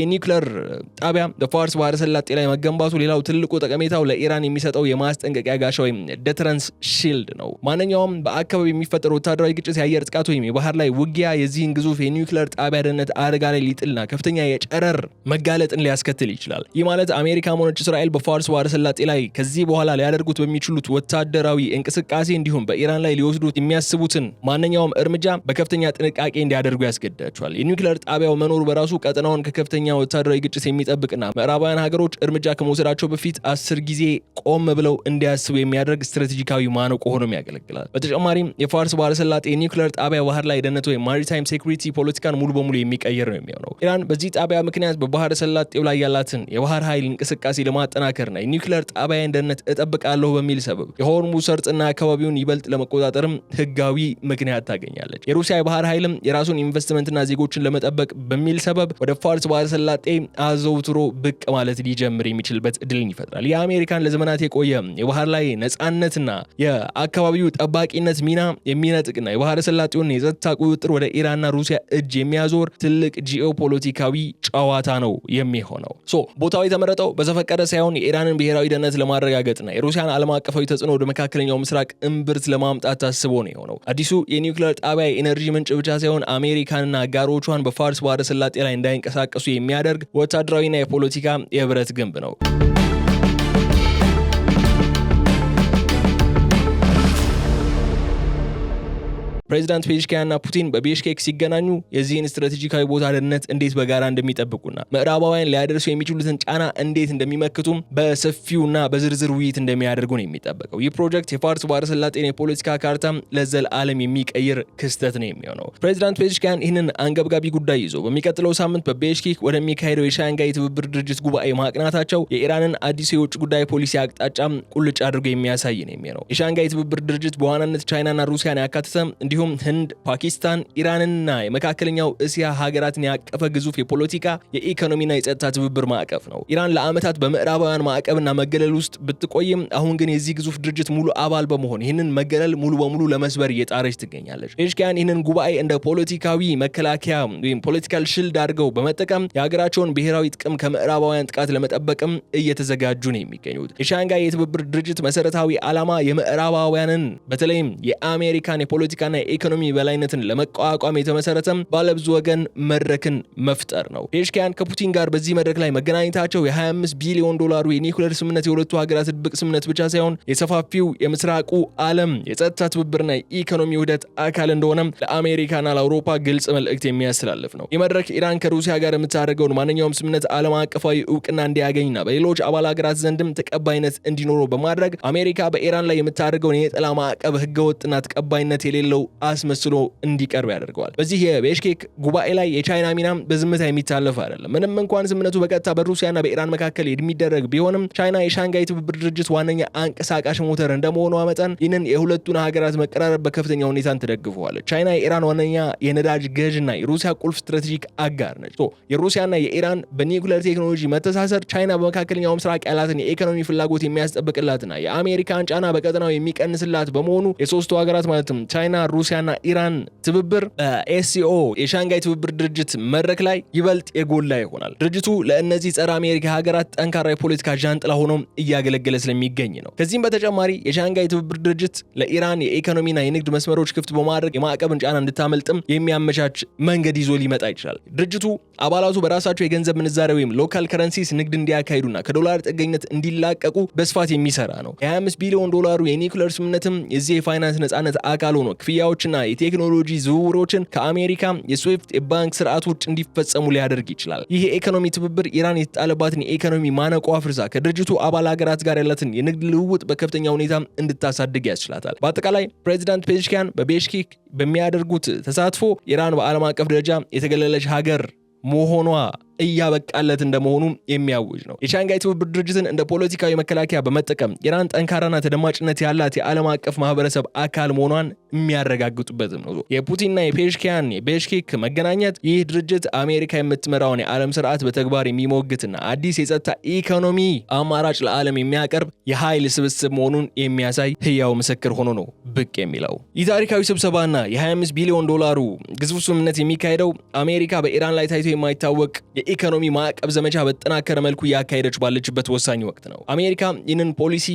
የኒውክሌር ጣቢያ በፋርስ ባህረ ሰላጤ ላይ መገንባቱ ሌላው ትልቁ ጠቀሜታው ለኢራን የሚሰጠው የማስጠንቀቂያ ጋሻ ወይም deterrence shield ነው። ማንኛውም በአካባቢ የሚፈጠር ወታደራዊ ግጭት፣ የአየር ጥቃት ወይም የባህር ላይ ውጊያ የዚህን ግዙፍ የኒውክሌር ጣቢያ ደህንነት አደጋ ላይ ሊጥልና ከፍተኛ የጨረር መጋለጥን ሊያስከትል ይችላል። ይህ ማለት አሜሪካም ሆነች እስራኤል በፋርስ ባህረ ሰላጤ ላይ ከዚህ በኋላ ሊያደርጉት በሚችሉት ወታደራዊ እንቅስቃሴ እንዲሁም በኢራን ላይ ሊወስዱት የሚያስቡትን ማንኛውም እርምጃ በከፍተኛ ጥንቃቄ እንዲያደርጉ ያስገድዳቸዋል። የኒውክሌር ጣቢያው መኖሩ በራሱ ቀጠናውን ከከፍተኛ ወታደራዊ ግጭት የሚጠብቅና ምዕራባውያን ሀገሮች እርምጃ ከመውሰዳቸው በፊት 10 ጊዜ ቆም ብለው እንዲያስቡ የሚያደርግ ስትራቴጂካዊ ማነቆ ሆኖም ያገለግላል። በተጨማሪም የፋርስ ባህረ ሰላጤ የኒውክሌር ጣቢያ ባህር ላይ ደህንነት ወይም maritime security ፖለቲካን ሙሉ በሙሉ የሚቀይር ነው የሚሆነው። ኢራን በዚህ ጣቢያ ምክንያት በባህረ ሰላጤው ላይ ያላትን የባህር ኃይል እንቅስቃሴ ለማጠናከርና የኒውክሌር ጣቢያን ደህንነት እጠብቃለሁ በሚል ሰበብ የሆርሙዝ ሰርጥና አካባቢውን ይበልጥ ለመቆጣጠርም ህጋዊ ምክንያት ታገኛለች። የሩሲያ የባህር ኃይልም የራሱን ኢንቨስትመንትና ዜጎችን ለመጠበቅ በሚል ሰበብ ወደ ፋርስ ባህረ ሰላጤ አዘውትሮ ብቅ ማለት ሊጀምር የሚችልበት እድልን ይፈጥራል። የአሜሪካን ለዘመናት የቆየ የባህር ላይ ነጻነትና የአካባቢው ጠባቂነት ሚና የሚነጥቅና የባህረ ሰላጤውን የጸጥታ ቁጥጥር ወደ ኢራንና ሩሲያ እጅ የሚያዞር ትልቅ ጂኦፖለቲካዊ ጨዋታ ነው የሚሆነው። ቦታው የተመረጠው በዘፈቀደ ሳይሆን የኢራንን ብሔራዊ ደህንነት ለማረጋገጥና የሩሲያን ዓለም አቀፋዊ ተጽዕኖ ወደ መካከለኛው ምስራቅ እምብርት ለማምጣት ታስቦ ነው የሆነው። አዲሱ የኒውክሌር ጣቢያ የኤነርጂ ምንጭ ብቻ ሳይሆን አሜሪካንና አጋሮቿን በፋርስ ባህረ ሰላጤ ላይ እንዳይንቀሳቀሱ የሚያደርግ ወታደራዊና የፖለቲካ የብረት ግንብ ነው። ፕሬዚዳንት ፔዜሽኪያንና ፑቲን በቢሽኬክ ሲገናኙ የዚህን ስትራቴጂካዊ ቦታ ደህንነት እንዴት በጋራ እንደሚጠብቁና ምዕራባውያን ሊያደርሱ የሚችሉትን ጫና እንዴት እንደሚመክቱም በሰፊውና በዝርዝር ውይይት እንደሚያደርጉ ነው የሚጠበቀው። ይህ ፕሮጀክት የፋርስ ባህረ ሰላጤን የፖለቲካ ካርታ ለዘላለም የሚቀይር ክስተት ነው የሚሆነው። ፕሬዚዳንት ፔዜሽኪያን ይህንን አንገብጋቢ ጉዳይ ይዞ በሚቀጥለው ሳምንት በቢሽኬክ ወደሚካሄደው የሻንጋይ ትብብር ድርጅት ጉባኤ ማቅናታቸው የኢራንን አዲሱ የውጭ ጉዳይ ፖሊሲ አቅጣጫ ቁልጭ አድርጎ የሚያሳይ ነው የሚሆነው። የሻንጋይ ትብብር ድርጅት በዋናነት ቻይናና ሩሲያን ያካተተ እንዲሁም እንዲሁም ህንድ፣ ፓኪስታን፣ ኢራንና የመካከለኛው እስያ ሀገራትን ያቀፈ ግዙፍ የፖለቲካ፣ የኢኮኖሚና የጸጥታ ትብብር ማዕቀፍ ነው። ኢራን ለዓመታት በምዕራባውያን ማዕቀብና መገለል ውስጥ ብትቆይም አሁን ግን የዚህ ግዙፍ ድርጅት ሙሉ አባል በመሆን ይህንን መገለል ሙሉ በሙሉ ለመስበር እየጣረች ትገኛለች። ፔዜሽኪያን ይህንን ጉባኤ እንደ ፖለቲካዊ መከላከያ ወይም political shield አድርገው በመጠቀም የሀገራቸውን ብሔራዊ ጥቅም ከምዕራባውያን ጥቃት ለመጠበቅም እየተዘጋጁ ነው የሚገኙት። የሻንጋይ የትብብር ድርጅት መሰረታዊ ዓላማ የምዕራባውያንን በተለይም የአሜሪካን የፖለቲካና የኢኮኖሚ በላይነትን ለመቋቋም የተመሰረተም ባለብዙ ወገን መድረክን መፍጠር ነው። ፔዜሽኪያን ከፑቲን ጋር በዚህ መድረክ ላይ መገናኘታቸው የ25 ቢሊዮን ዶላሩ የኒውክሌር ስምምነት የሁለቱ ሀገራት ድብቅ ስምምነት ብቻ ሳይሆን የሰፋፊው የምስራቁ ዓለም የጸጥታ ትብብርና የኢኮኖሚ ውህደት አካል እንደሆነም ለአሜሪካና ለአውሮፓ ግልጽ መልእክት የሚያስተላልፍ ነው። ይህ መድረክ ኢራን ከሩሲያ ጋር የምታደርገውን ማንኛውም ስምምነት ዓለም አቀፋዊ እውቅና እንዲያገኝና በሌሎች አባል ሀገራት ዘንድም ተቀባይነት እንዲኖረው በማድረግ አሜሪካ በኢራን ላይ የምታደርገውን የነጠላ ማዕቀብ ህገወጥና ተቀባይነት የሌለው አስመስሎ እንዲቀርብ ያደርገዋል። በዚህ የቤሽኬክ ጉባኤ ላይ የቻይና ሚናም በዝምታ የሚታለፍ አይደለም። ምንም እንኳን ስምምነቱ በቀጥታ በሩሲያና በኢራን መካከል የሚደረግ ቢሆንም ቻይና የሻንጋይ ትብብር ድርጅት ዋነኛ አንቀሳቃሽ ሞተር እንደመሆኗ መጠን ይህንን የሁለቱን ሀገራት መቀራረብ በከፍተኛ ሁኔታን ትደግፈዋለች። ቻይና የኢራን ዋነኛ የነዳጅ ገዥና የሩሲያ ቁልፍ strategic አጋር ነች። የሩሲያና የኢራን በኒውክሌር ቴክኖሎጂ መተሳሰር ቻይና በመካከለኛው ምስራቅ ያላትን የኢኮኖሚ ፍላጎት የሚያስጠብቅላትና የአሜሪካን ጫና በቀጠናው የሚቀንስላት በመሆኑ የሶስቱ ሀገራት ማለትም ቻይና፣ ሩሲያና ኢራን ትብብር በ SCO የሻንጋይ ትብብር ድርጅት መድረክ ላይ ይበልጥ የጎላ ይሆናል። ድርጅቱ ለእነዚህ ጸረ አሜሪካ ሀገራት ጠንካራ የፖለቲካ ዣንጥላ ሆኖም እያገለገለ ስለሚገኝ ነው። ከዚህም በተጨማሪ የሻንጋይ ትብብር ድርጅት ለኢራን የኢኮኖሚና የንግድ መስመሮች ክፍት በማድረግ የማዕቀብን ጫና እንድታመልጥም የሚያመቻች መንገድ ይዞ ሊመጣ ይችላል። ድርጅቱ አባላቱ በራሳቸው የገንዘብ ምንዛሬ ወይም local currencies ንግድ እንዲያካሂዱና ከዶላር ጥገኝነት እንዲላቀቁ በስፋት የሚሰራ ነው። የ25 ቢሊዮን ዶላሩ የኒውክሌር ስምምነትም የዚህ የፋይናንስ ነጻነት አካል ሆኖ ክፍያዎችና የቴክኖሎጂ ዝውውሮችን ከአሜሪካ የስዊፍት የባንክ ስርዓት ውጭ እንዲፈጸሙ ሊያደርግ ይችላል። ይህ የኢኮኖሚ ትብብር ኢራን የተጣለባትን የኢኮኖሚ ማነቆ አፍርሳ ከድርጅቱ አባል ሀገራት ጋር ያላትን የንግድ ልውውጥ በከፍተኛ ሁኔታ እንድታሳድግ ያስችላታል። በአጠቃላይ ፕሬዚዳንት ፔዜሽኪያን በቤሽኬክ በሚያደርጉት ተሳትፎ ኢራን በዓለም አቀፍ ደረጃ የተገለለች ሀገር መሆኗ እያበቃለት እንደመሆኑ የሚያውጅ ነው። የሻንጋይ ትብብር ድርጅትን እንደ ፖለቲካዊ መከላከያ በመጠቀም ኢራን ጠንካራና ተደማጭነት ያላት የዓለም አቀፍ ማህበረሰብ አካል መሆኗን የሚያረጋግጡበትም ነው። የፑቲንና የፔዜሽኪያን የቤሽኬክ መገናኘት ይህ ድርጅት አሜሪካ የምትመራውን የዓለም ስርዓት በተግባር የሚሞግትና አዲስ የጸጥታ ኢኮኖሚ አማራጭ ለዓለም የሚያቀርብ የኃይል ስብስብ መሆኑን የሚያሳይ ህያው ምስክር ሆኖ ነው ብቅ የሚለው። ይህ ታሪካዊ ስብሰባና የ25 ቢሊዮን ዶላሩ ግዙፍ ስምምነት የሚካሄደው አሜሪካ በኢራን ላይ ታይቶ የማይታወቅ የኢኮኖሚ ማዕቀብ ዘመቻ በተጠናከረ መልኩ እያካሄደች ባለችበት ወሳኝ ወቅት ነው። አሜሪካ ይህንን ፖሊሲ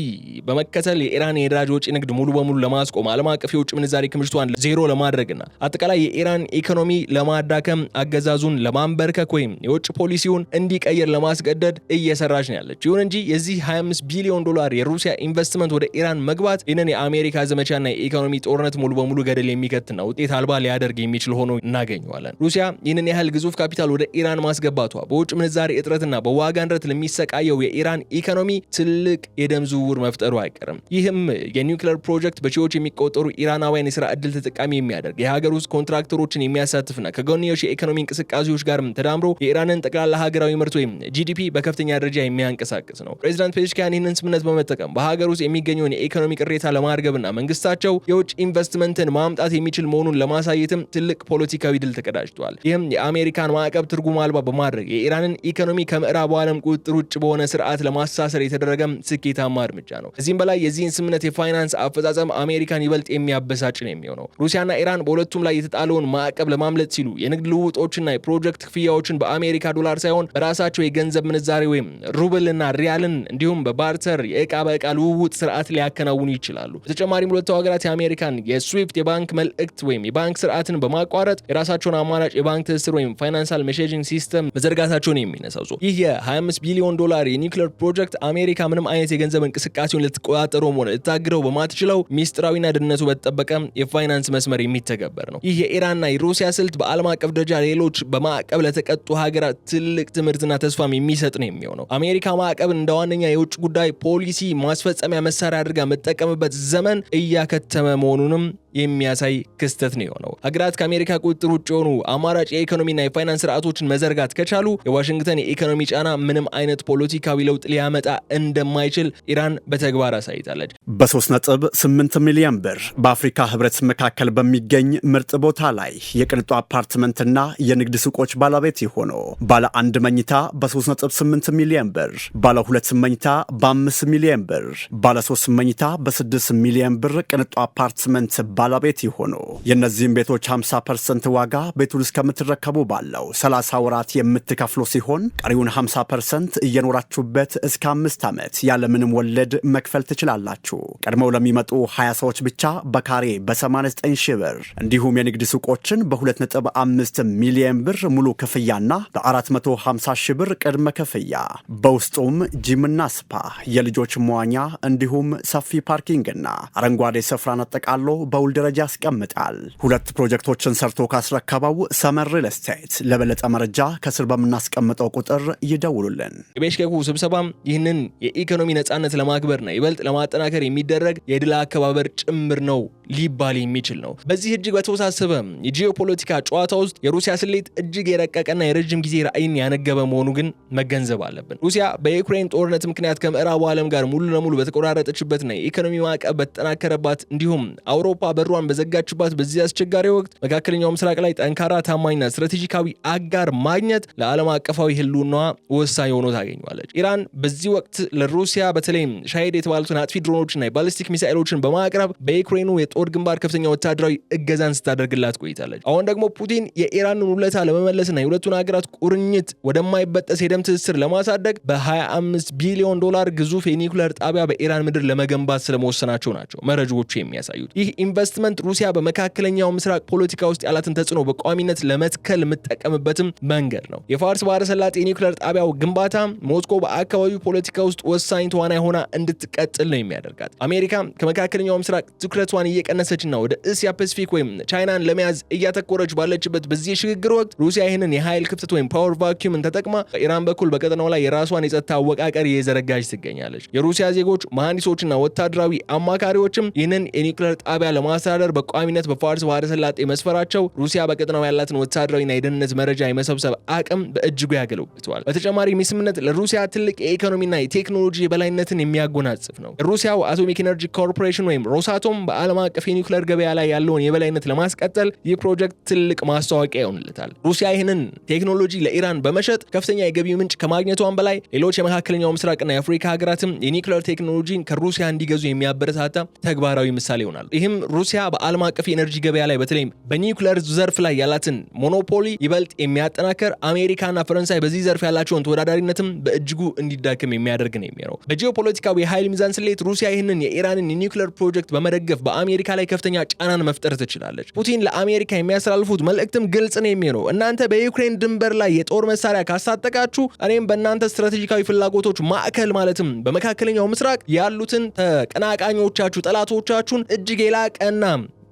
በመከተል የኢራን የነዳጅ ወጪ ንግድ ሙሉ በሙሉ ለማስቆም፣ ዓለም አቀፍ የውጭ ምንዛሬ ክምችቷን ዜሮ ለማድረግና አጠቃላይ የኢራን ኢኮኖሚ ለማዳከም፣ አገዛዙን ለማንበርከክ ወይም የውጭ ፖሊሲውን እንዲቀይር ለማስገደድ እየሰራች ነው ያለች። ይሁን እንጂ የዚህ 25 ቢሊዮን ዶላር የሩሲያ ኢንቨስትመንት ወደ ኢራን መግባት ይህንን የአሜሪካ ዘመቻና የኢኮኖሚ ጦርነት ሙሉ በሙሉ ገደል የሚከትና ውጤት አልባ ሊያደርግ የሚችል ሆኖ እናገኘዋለን። ሩሲያ ይህንን ያህል ግዙፍ ካፒታል ወደ ኢራን ማስገባቷ በውጭ ምንዛሬ እጥረትና በዋጋ ንረት ለሚሰቃየው የኢራን ኢኮኖሚ ትልቅ የደም ዝውውር መፍጠሩ አይቀርም። ይህም የኒውክሌር ፕሮጀክት በሺዎች የሚቆጠሩ ኢራናውያን የስራ ዕድል ተጠቃሚ የሚያደርግ፣ የሀገር ውስጥ ኮንትራክተሮችን የሚያሳትፍና ከጎንዮሽ የኢኮኖሚ እንቅስቃሴዎች ጋርም ተዳምሮ የኢራንን ጠቅላላ ሀገራዊ ምርት ወይም GDP በከፍተኛ ደረጃ የሚያንቀሳቅስ ነው። ፕሬዚዳንት ፔዜሽኪያን ይህንን ስምምነት በመጠቀም በሀገር ውስጥ የሚገኘውን የኢኮኖሚ ቅሬታ ለማርገብና መንግስታቸው የውጭ ኢንቨስትመንትን ማምጣት የሚችል መሆኑን ለማሳየትም ትልቅ ፖለቲካዊ ድል ተቀዳጅቷል። ይህም የአሜሪካን ማዕቀብ ትርጉም አልባ በማድረግ የኢራንን ኢኮኖሚ ከምዕራቡ ዓለም ቁጥጥር ውጭ በሆነ ስርዓት ለማሳሰር የተደረገም ስኬታማ እርምጃ ነው። ከዚህም በላይ የዚህን ስምምነት የፋይናንስ አፈጻጸም አሜሪካን ይበልጥ የሚያበሳጭ ነው የሚሆነው። ሩሲያና ኢራን በሁለቱም ላይ የተጣለውን ማዕቀብ ለማምለጥ ሲሉ የንግድ ልውውጦችና የፕሮጀክት ክፍያዎችን በአሜሪካ ዶላር ሳይሆን በራሳቸው የገንዘብ ምንዛሬ ወይም ሩብልና ሪያልን እንዲሁም በ barter የእቃ በእቃ ልውውጥ ስርዓት ሊያከናውኑ ይችላሉ። በተጨማሪም ሁለቱ ሀገራት የአሜሪካን የስዊፍት የባንክ መልእክት ወይም የባንክ ስርዓትን በማቋረጥ የራሳቸውን አማራጭ የባንክ ትስስር ወይም financial messaging system መዘርጋታቸውን የሚነሳው ይህ የ25 ቢሊዮን ዶላር የኒውክሌር ፕሮጀክት አሜሪካ ምንም አይነት የገንዘብ እንቅስቃሴውን ልትቆጣጠረውም ሆነ ልታግደው በማትችለው ሚስጥራዊና ደህንነቱ በተጠበቀ የፋይናንስ መስመር የሚተገበር ነው። ይህ የኢራንና የሩሲያ ስልት በዓለም አቀፍ ደረጃ ሌሎች በማዕቀብ ለተቀጡ ሀገራት ትልቅ ትምህርትና ተስፋም የሚሰጥ ነው የሚሆነው። አሜሪካ ማዕቀብን እንደ ዋነኛ የውጭ ጉዳይ ፖሊሲ ማስፈጸሚያ መሳሪያ አድርጋ የምትጠቀምበት ዘመን እያከተመ መሆኑንም የሚያሳይ ክስተት ነው የሆነው። ሀገራት ከአሜሪካ ቁጥጥር ውጭ የሆኑ አማራጭ የኢኮኖሚና የፋይናንስ ስርዓቶችን መዘርጋት ከቻሉ የዋሽንግተን የኢኮኖሚ ጫና ምንም አይነት ፖለቲካዊ ለውጥ ሊያመጣ እንደማይችል ኢራን በተግባር አሳይታለች። በ3.8 ሚሊዮን ብር በአፍሪካ ህብረት መካከል በሚገኝ ምርጥ ቦታ ላይ የቅንጡ አፓርትመንትና የንግድ ሱቆች ባለቤት ይሁኑ። ባለ አንድ መኝታ በ3.8 ሚሊዮን ብር፣ ባለ ሁለት መኝታ በ5 ሚሊዮን ብር፣ ባለ ሶስት መኝታ በ6 ሚሊዮን ብር ቅንጡ አፓርትመንት ባለቤት ይሁኑ። የእነዚህም ቤቶች 50% ዋጋ ቤቱን እስከምትረከቡ ባለው 30 ወራት የምትከፍሉ ሲሆን ቀሪውን 50% እየኖራችሁበት እስከ 5 ዓመት ያለምንም ወለድ መክፈል ትችላላችሁ። ቀድመው ለሚመጡ 20 ሰዎች ብቻ በካሬ በ89 ሺህ ብር እንዲሁም የንግድ ሱቆችን በ2.5 ሚሊዮን ብር ሙሉ ክፍያና በ450 ሺህ ብር ቅድመ ክፍያ፣ በውስጡም gym ና spa፣ የልጆች መዋኛ እንዲሁም ሰፊ parking ና አረንጓዴ ስፍራን አጠቃሎ በውል ደረጃ ያስቀምጣል። ሁለት ፕሮጀክቶችን ሰርቶ ካስረከበው ሰመር ሪል ስቴት። ለበለጠ መረጃ ከስር በምናስቀምጠው ቁጥር ይደውሉልን። የቢሽኬኩ ስብሰባም ይህንን የኢኮኖሚ ነጻነት ለማክበርና ይበልጥ ለማጠናከር የሚደረግ የድል አከባበር ጭምር ነው ሊባል የሚችል ነው። በዚህ እጅግ በተወሳሰበ የጂኦፖለቲካ ጨዋታ ውስጥ የሩሲያ ስሌት እጅግ የረቀቀና የረጅም ጊዜ ራዕይን ያነገበ መሆኑ ግን መገንዘብ አለብን። ሩሲያ በዩክሬን ጦርነት ምክንያት ከምዕራቡ ዓለም ጋር ሙሉ ለሙሉ በተቆራረጠችበትና የኢኮኖሚ ማዕቀብ በተጠናከረባት እንዲሁም አውሮፓ በሯን በዘጋችባት በዚህ አስቸጋሪ ወቅት መካከለኛው ምስራቅ ላይ ጠንካራ፣ ታማኝና ስትራቴጂካዊ አጋር ማግኘት ለዓለም አቀፋዊ ህልውናዋ ወሳኝ ሆኖ ታገኘዋለች። ኢራን በዚህ ወቅት ለሩሲያ በተለይም ሻሄድ የተባሉትን አጥፊ ድሮኖችና የባሊስቲክ ሚሳኤሎችን በማቅረብ በዩክሬኑ የጦር ግንባር ከፍተኛ ወታደራዊ እገዛን ስታደርግላት ቆይታለች። አሁን ደግሞ ፑቲን የኢራንን ውለታ ለመመለስና የሁለቱን ሀገራት ቁርኝት ወደማይበጠስ የደም ትስስር ለማሳደግ በ25 ቢሊዮን ዶላር ግዙፍ የኒውክሌር ጣቢያ በኢራን ምድር ለመገንባት ስለመወሰናቸው ናቸው መረጃዎቹ የሚያሳዩት። ይህ ኢንቨስትመንት ሩሲያ በመካከለኛው ምስራቅ ፖለቲካ ውስጥ ያላትን ተጽዕኖ በቋሚነት ለመትከል የምትጠቀምበትም መንገድ ነው። የፋርስ ባህረ ሰላጤ የኒውክሌር ጣቢያው ግንባታ ሞስኮ በአካባቢው ፖለቲካ ውስጥ ወሳኝ ተዋናይ ሆና እንድትቀጥል ነው የሚያደርጋት። አሜሪካ ከመካከለኛው ምስራቅ ትኩረቷን እየቀነሰችና ወደ እስያ ፓሲፊክ ወይም ቻይናን ለመያዝ እያተኮረች ባለችበት በዚህ የሽግግር ወቅት ሩሲያ ይህንን የኃይል ክፍተት ወይም power vacuum ን ተጠቅማ በኢራን በኩል በቀጠናው ላይ የራሷን የጸጥታ አወቃቀር እየዘረጋች ትገኛለች። የሩሲያ ዜጎች፣ መሐንዲሶችና ወታደራዊ አማካሪዎችም ይህንን የኒውክሌር ጣቢያ ለማስተዳደር በቋሚነት በፋርስ ባህረ ሰላጤ መስፈራቸው ሩሲያ በቀጠናው ያላትን ወታደራዊና የደህንነት መረጃ የመሰብሰብ አቅም በእጅጉ ያጎለብተዋል። በተጨማሪ ስምምነት ለሩሲያ ትልቅ የኢኮኖሚና የቴክኖሎጂ የበላይነትን የሚያጎናጽፍ ነው። የሩሲያው አቶሚክ ኤነርጂ ኮርፖሬሽን ወይም ሮሳቶም በዓለም አቀፍ የኒውክሌር ገበያ ላይ ያለውን የበላይነት ለማስቀጠል ይህ ፕሮጀክት ትልቅ ማስታወቂያ ይሆንለታል። ሩሲያ ይህንን ቴክኖሎጂ ለኢራን በመሸጥ ከፍተኛ የገቢ ምንጭ ከማግኘቷን በላይ ሌሎች የመካከለኛው ምስራቅና የአፍሪካ ሀገራትም የኒውክሌር ቴክኖሎጂን ከሩሲያ እንዲገዙ የሚያበረታታ ተግባራዊ ምሳሌ ይሆናል። ይህም ሩሲያ በዓለም አቀፍ የኤነርጂ ገበያ ላይ በተለይም በኒውክሌር ዘርፍ ላይ ያላትን monopoly ይበልጥ የሚያጠናክር፣ አሜሪካና ፈረንሳይ በዚህ ዘርፍ ያላቸውን ተወዳዳሪነትም በእጅጉ እንዲዳክም የሚያደርግ ነው የሚሆነው። በጂኦፖለቲካዊ የኃይል ሚዛን ስሌት ሩሲያ ይህንን የኢራንን የኒውክሌር ፕሮጀክት በመደገፍ በአሜሪካ ላይ ከፍተኛ ጫናን መፍጠር ትችላለች። ፑቲን ለአሜሪካ የሚያስተላልፉት መልእክትም ግልጽ ነው የሚሆነው። እናንተ በዩክሬን ድንበር ላይ የጦር መሳሪያ ካስታጠቃችሁ እኔም በእናንተ ስትራቴጂካዊ ፍላጎቶች ማዕከል ማለትም በመካከለኛው ምስራቅ ያሉትን ተቀናቃኞቻችሁ፣ ጠላቶቻችሁን እጅግ የላቀና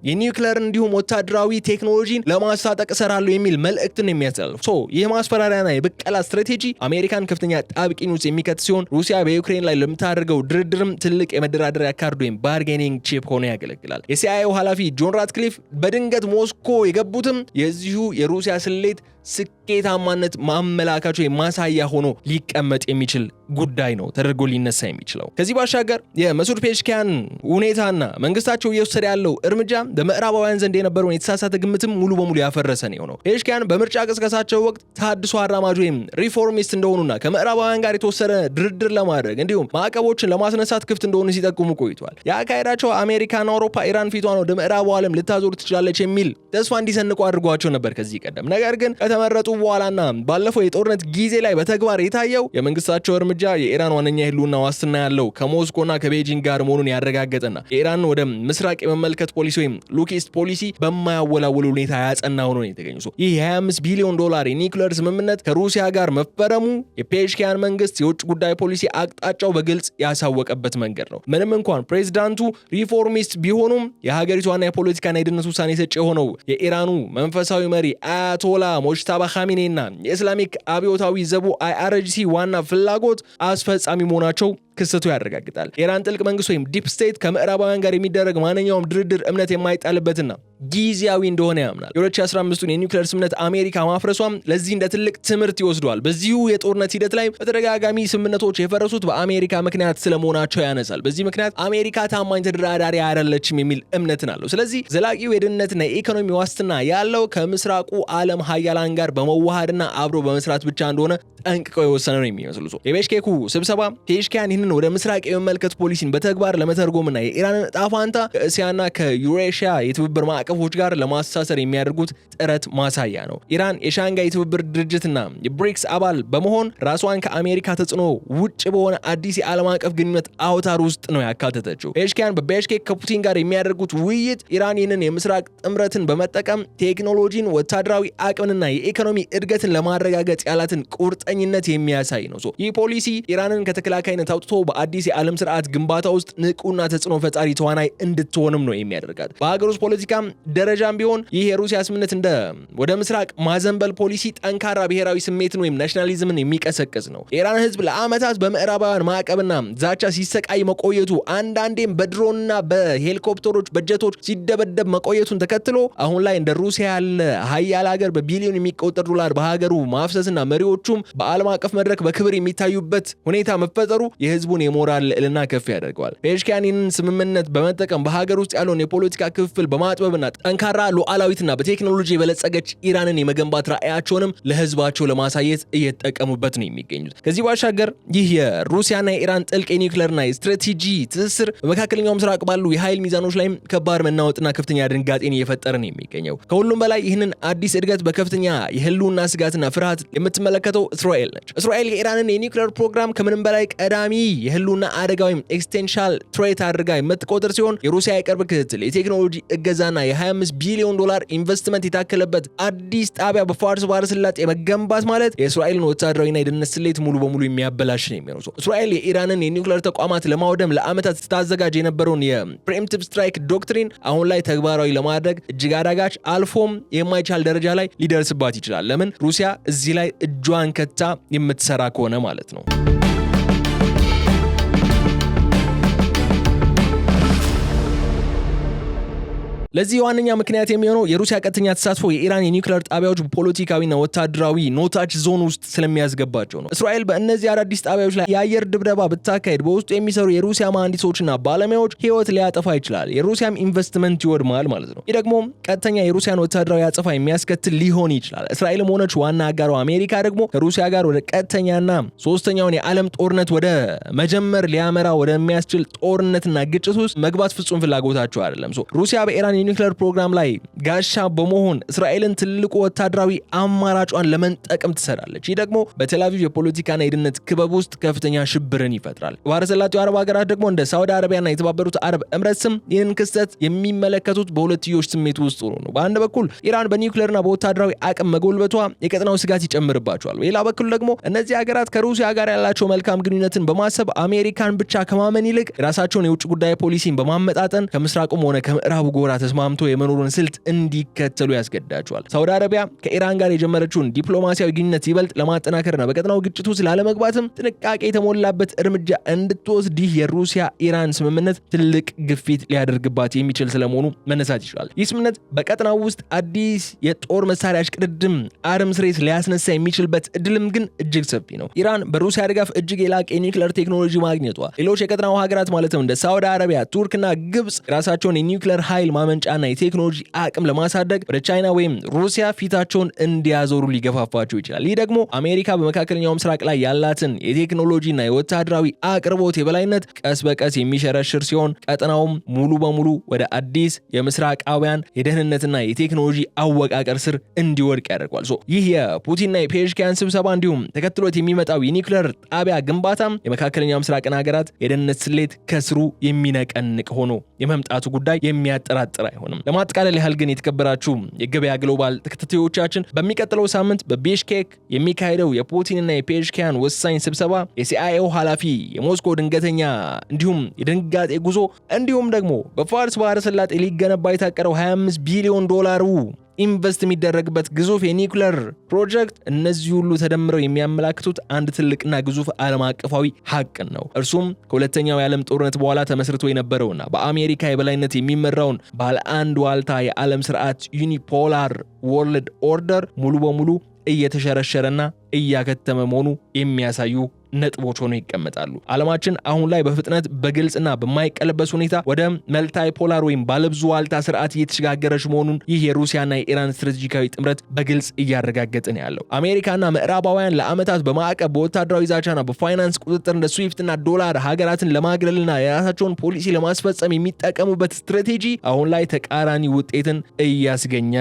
የኒውክለር እንዲሁም ወታደራዊ ቴክኖሎጂን ለማስታጠቅ እሰራለሁ የሚል መልእክትን የሚያስተላልፍ። So ይህ ማስፈራሪያና የብቀላ ስትራቴጂ አሜሪካን ከፍተኛ ጣብቂኝ ውስጥ የሚከት ሲሆን ሩሲያ በዩክሬን ላይ ለምታደርገው ድርድርም ትልቅ የመደራደሪያ ካርድ ወይም bargaining chip ሆኖ ያገለግላል። የሲአይኤው ኃላፊ ጆን ራትክሊፍ በድንገት ሞስኮ የገቡትም የዚሁ የሩሲያ ስሌት ስኬታማነት ማመላካች ወይም ማሳያ ሆኖ ሊቀመጥ የሚችል ጉዳይ ነው ተደርጎ ሊነሳ የሚችለው። ከዚህ ባሻገር የመሱድ ፔዜሽኪያን ሁኔታና መንግስታቸው እየወሰደ ያለው እርምጃ በምዕራባውያን ዘንድ የነበረውን የተሳሳተ ግምትም ሙሉ በሙሉ ያፈረሰ ነው የሆነው። ፔዜሽኪያን በምርጫ ቅስቀሳቸው ወቅት ተሃድሶ አራማጅ ወይም reformist እንደሆኑና ከምዕራባውያን ጋር የተወሰነ ድርድር ለማድረግ እንዲሁም ማዕቀቦችን ለማስነሳት ክፍት እንደሆኑ ሲጠቁሙ ቆይቷል። የአካሄዳቸው አሜሪካና አውሮፓ ኢራን ፊቷን ወደ ምዕራቡ ዓለም ልታዞር ትችላለች የሚል ተስፋ እንዲሰንቁ አድርጓቸው ነበር ከዚህ ቀደም። ነገር ግን ከተመረጡ በኋላና ባለፈው የጦርነት ጊዜ ላይ በተግባር የታየው የመንግስታቸው እርምጃ የኢራን ዋነኛ የህልውና ዋስትና ያለው ከሞስኮና ከቤጂንግ ጋር መሆኑን ያረጋገጠና የኢራን ወደ ምስራቅ የመመልከት ፖሊሲ ወይም Look East policy በማያወላውል ሁኔታ ያጸና ሆኖ ነው የተገኘው። ይህ የ25 ቢሊዮን ዶላር የኒውክሌር ስምምነት ከሩሲያ ጋር መፈረሙ የፔዜሽኪያን መንግስት የውጭ ጉዳይ ፖሊሲ አቅጣጫው በግልጽ ያሳወቀበት መንገድ ነው። ምንም እንኳን ፕሬዚዳንቱ reformist ቢሆኑም የሀገሪቱ ዋና የፖለቲካና የደህንነት ውሳኔ ሰጪ የሆነው የኢራኑ መንፈሳዊ መሪ አያቶላ ሞጅታባ ካሚኔና የእስላሚክ አብዮታዊ ዘቡ IRGC ዋና ፍላጎት አስፈጻሚ መሆናቸው ክስተቱ ያረጋግጣል። የኢራን ጥልቅ መንግስት ወይም deep state ከምዕራባውያን ጋር የሚደረግ ማንኛውም ድርድር እምነት የማይጣልበትና ጊዜያዊ እንደሆነ ያምናል። የ2015ቱን የኒውክሌር ስምምነት አሜሪካ ማፍረሷም ለዚህ እንደ ትልቅ ትምህርት ይወስደዋል። በዚሁ የጦርነት ሂደት ላይ በተደጋጋሚ ስምምነቶች የፈረሱት በአሜሪካ ምክንያት ስለመሆናቸው ያነሳል። በዚህ ምክንያት አሜሪካ ታማኝ ተደራዳሪ አይደለችም የሚል እምነትን አለው። ስለዚህ ዘላቂው የደህንነትና የኢኮኖሚ ዋስትና ያለው ከምስራቁ ዓለም ሀያላን ጋር በመዋሃድና አብሮ በመስራት ብቻ እንደሆነ ጠንቅቀው የወሰነ ነው የሚመስሉ። የቤሽኬኩ ስብሰባ ፔዜሽኪያን ይህንን ወደ ምስራቅ የመመልከት ፖሊሲን በተግባር ለመተርጎምና የኢራንን ዕጣ ፋንታ ከእስያና ከዩሬሽያ የትብብር ማዕቀፎች ጋር ለማስተሳሰር የሚያደርጉት ጥረት ማሳያ ነው። ኢራን የሻንጋይ የትብብር ድርጅትና የብሪክስ አባል በመሆን ራሷን ከአሜሪካ ተጽዕኖ ውጭ በሆነ አዲስ የዓለም አቀፍ ግንኙነት አውታር ውስጥ ነው ያካተተችው። ፔዜሽኪያን በቤሽኬክ ከፑቲን ጋር የሚያደርጉት ውይይት ኢራን ይህንን የምስራቅ ጥምረትን በመጠቀም ቴክኖሎጂን፣ ወታደራዊ አቅምንና የኢኮኖሚ እድገትን ለማረጋገጥ ያላትን ቁርጠኝነት የሚያሳይ ነው። ይህ ፖሊሲ ኢራንን ከተከላካይነት አውጥቶ በአዲስ የዓለም ስርዓት ግንባታ ውስጥ ንቁና ተጽዕኖ ፈጣሪ ተዋናይ እንድትሆንም ነው የሚያደርጋት። በሀገር ውስጥ ፖለቲካም ደረጃም ቢሆን ይህ የሩሲያ ስምምነት እንደ ወደ ምስራቅ ማዘንበል ፖሊሲ ጠንካራ ብሔራዊ ስሜትን ወይም nationalism ን የሚቀሰቅስ ነው። የኢራን ሕዝብ ለዓመታት በምዕራባውያን ማዕቀብና ዛቻ ሲሰቃይ መቆየቱ፣ አንዳንዴም በድሮንና በሄሊኮፕተሮች በጀቶች ሲደበደብ መቆየቱን ተከትሎ አሁን ላይ እንደ ሩሲያ ያለ ሀያል ሀገር በቢሊዮን የሚቆጠር ዶላር በሀገሩ ማፍሰስና መሪዎቹም በዓለም አቀፍ መድረክ በክብር የሚታዩበት ሁኔታ መፈጠሩ የህዝቡን የሞራል ልዕልና ከፍ ያደርገዋል። ፔዜሽኪያን ይህንን ስምምነት በመጠቀም በሀገር ውስጥ ያለውን የፖለቲካ ክፍፍል በማጥበብና ጠንካራ ሉዓላዊትና በቴክኖሎጂ የበለጸገች ኢራንን የመገንባት ራዕያቸውንም ለህዝባቸው ለማሳየት እየተጠቀሙበት ነው የሚገኙት። ከዚህ ባሻገር ይህ የሩሲያና የኢራን ጥልቅ የኒውክለርና የስትራቴጂ ትስስር በመካከለኛው ምስራቅ ባሉ የኃይል ሚዛኖች ላይም ከባድ መናወጥና ከፍተኛ ድንጋጤን እየፈጠረ ነው የሚገኘው። ከሁሉም በላይ ይህንን አዲስ እድገት በከፍተኛ የህልውና ስጋትና ፍርሃት የምትመለከተው እስራኤል ነች። እስራኤል የኢራንን የኒውክለር ፕሮግራም ከምንም በላይ ቀዳሚ የህልውና አደጋ ወይም existential threat አድርጋ የምትቆጥር ሲሆን የሩሲያ የቅርብ ክትትል፣ የቴክኖሎጂ እገዛና የ25 ቢሊዮን ዶላር ኢንቨስትመንት የታከለበት አዲስ ጣቢያ በፋርስ ባህረ ሰላጤ መገንባት ማለት የእስራኤልን ወታደራዊና የደህንነት ስሌት ሙሉ በሙሉ የሚያበላሽ ነው የሚሆነው። እስራኤል የኢራንን የኒውክለር ተቋማት ለማውደም ለዓመታት ስታዘጋጅ የነበረውን የ preemptive strike doctrine አሁን ላይ ተግባራዊ ለማድረግ እጅግ አዳጋች አልፎም የማይቻል ደረጃ ላይ ሊደርስባት ይችላል። ለምን? ሩሲያ እዚህ ላይ እጇን ከታ የምትሰራ ከሆነ ማለት ነው። ለዚህ ዋነኛ ምክንያት የሚሆነው የሩሲያ ቀጥተኛ ተሳትፎ የኢራን የኒውክሌር ጣቢያዎች በፖለቲካዊና ወታደራዊ no-touch zone ውስጥ ስለሚያስገባቸው ነው። እስራኤል በእነዚህ አዳዲስ ጣቢያዎች ላይ የአየር ድብደባ ብታካሄድ በውስጡ የሚሰሩ የሩሲያ መሐንዲሶችና ባለሙያዎች ሕይወት ሊያጠፋ ይችላል። የሩሲያም ኢንቨስትመንት ይወድማል ማለት ነው። ይህ ደግሞ ቀጥተኛ የሩሲያን ወታደራዊ አጸፋ የሚያስከትል ሊሆን ይችላል። እስራኤልም ሆነች ዋና አጋሯ አሜሪካ ደግሞ ከሩሲያ ጋር ወደ ቀጥተኛና ሶስተኛውን የዓለም ጦርነት ወደ መጀመር ሊያመራ ወደሚያስችል ጦርነትና ግጭት ውስጥ መግባት ፍጹም ፍላጎታቸው አይደለም። ሩሲያ በኢራን የኒውክሌር ፕሮግራም ላይ ጋሻ በመሆን እስራኤልን ትልቁ ወታደራዊ አማራጯን ለመንጠቅም ትሰራለች። ይህ ደግሞ በቴል አቪቭ የፖለቲካና የደህንነት ክበብ ውስጥ ከፍተኛ ሽብርን ይፈጥራል። ባህረ ሰላጤው አረብ ሀገራት ደግሞ እንደ ሳውዲ አረቢያና የተባበሩት አረብ ኤምሬትስም ይህንን ክስተት የሚመለከቱት በሁለትዮሽ ስሜት ውስጥ ሆኖ ነው። በአንድ በኩል ኢራን በኒውክሌርና በወታደራዊ አቅም መጎልበቷ የቀጠናው ስጋት ይጨምርባቸዋል። በሌላ በኩል ደግሞ እነዚህ ሀገራት ከሩሲያ ጋር ያላቸው መልካም ግንኙነትን በማሰብ አሜሪካን ብቻ ከማመን ይልቅ የራሳቸውን የውጭ ጉዳይ ፖሊሲን በማመጣጠን ከምስራቁም ሆነ ከምዕራቡ ጎራ ተስማምቶ የመኖሩን ስልት እንዲከተሉ ያስገድዳቸዋል። ሳውዲ አረቢያ ከኢራን ጋር የጀመረችውን ዲፕሎማሲያዊ ግንኙነት ይበልጥ ለማጠናከርና በቀጠናው ግጭቱ ስላለመግባትም ጥንቃቄ የተሞላበት እርምጃ እንድትወስድ ይህ የሩሲያ ኢራን ስምምነት ትልቅ ግፊት ሊያደርግባት የሚችል ስለመሆኑ መነሳት ይችላል። ይህ ስምምነት በቀጠናው ውስጥ አዲስ የጦር መሳሪያ እሽቅድድም arms race ሊያስነሳ የሚችልበት እድልም ግን እጅግ ሰፊ ነው። ኢራን በሩሲያ ድጋፍ እጅግ የላቀ የኒውክሌር ቴክኖሎጂ ማግኘቷ ሌሎች የቀጠናው ሀገራት ማለትም እንደ ሳውዲ አረቢያ፣ ቱርክና ግብጽ የራሳቸውን የኒውክሌር ኃይል ማመንጫና የቴክኖሎጂ አቅም ለማሳደግ ወደ ቻይና ወይም ሩሲያ ፊታቸውን እንዲያዞሩ ሊገፋፋቸው ይችላል። ይህ ደግሞ አሜሪካ በመካከለኛው ምስራቅ ላይ ያላትን የቴክኖሎጂና የወታደራዊ አቅርቦት የበላይነት ቀስ በቀስ የሚሸረሽር ሲሆን ቀጠናውም ሙሉ በሙሉ ወደ አዲስ የምስራቃውያን የደህንነትና የቴክኖሎጂ አወቃቀር ስር እንዲወድቅ ያደርገዋል። ይህ የፑቲንና የፔዜሽኪያን ስብሰባ እንዲሁም ተከትሎት የሚመጣው የኒውክሌር ጣቢያ ግንባታም የመካከለኛው ምስራቅን ሀገራት የደህንነት ስሌት ከስሩ የሚነቀንቅ ሆኖ የመምጣቱ ጉዳይ የሚያጠራጥር አይሆንም። ለማጠቃለል ያህል ግን የተከበራችሁ የገበያ ግሎባል ተከታታዮቻችን፣ በሚቀጥለው ሳምንት በቢሽኬክ የሚካሄደው የፑቲንና የፔዜሽኪያን ወሳኝ ስብሰባ፣ የሲአይኤው ኃላፊ የሞስኮ ድንገተኛ እንዲሁም የድንጋጤ ጉዞ፣ እንዲሁም ደግሞ በፋርስ ባህረ ሰላጤ ሊገነባ የታቀደው 25 ቢሊዮን ዶላሩ invest የሚደረግበት ግዙፍ የኒውክለር ፕሮጀክት፣ እነዚህ ሁሉ ተደምረው የሚያመላክቱት አንድ ትልቅና ግዙፍ ዓለም አቀፋዊ ሀቅን ነው። እርሱም ከሁለተኛው የዓለም ጦርነት በኋላ ተመስርቶ የነበረውና በአሜሪካ የበላይነት የሚመራውን ባለ አንድ ዋልታ የዓለም ስርዓት unipolar world order ሙሉ በሙሉ እየተሸረሸረና እያከተመ መሆኑ የሚያሳዩ ነጥቦች ሆነው ይቀመጣሉ። ዓለማችን አሁን ላይ በፍጥነት፣ በግልጽና በማይቀለበስ ሁኔታ ወደ multipolar ወይም ባለብዙ ዋልታ ስርዓት እየተሸጋገረች መሆኑን ይህ የሩሲያና የኢራን ስትራቴጂካዊ ጥምረት በግልጽ እያረጋገጠ ነው ያለው። አሜሪካና ምዕራባውያን ለዓመታት በማዕቀብ፣ በወታደራዊ ዛቻና በፋይናንስ ቁጥጥር እንደ ስዊፍትና ዶላር ሀገራትን ለማግለልና የራሳቸውን ፖሊሲ ለማስፈጸም የሚጠቀሙበት ስትራቴጂ አሁን ላይ ተቃራኒ ውጤትን እያስገኘ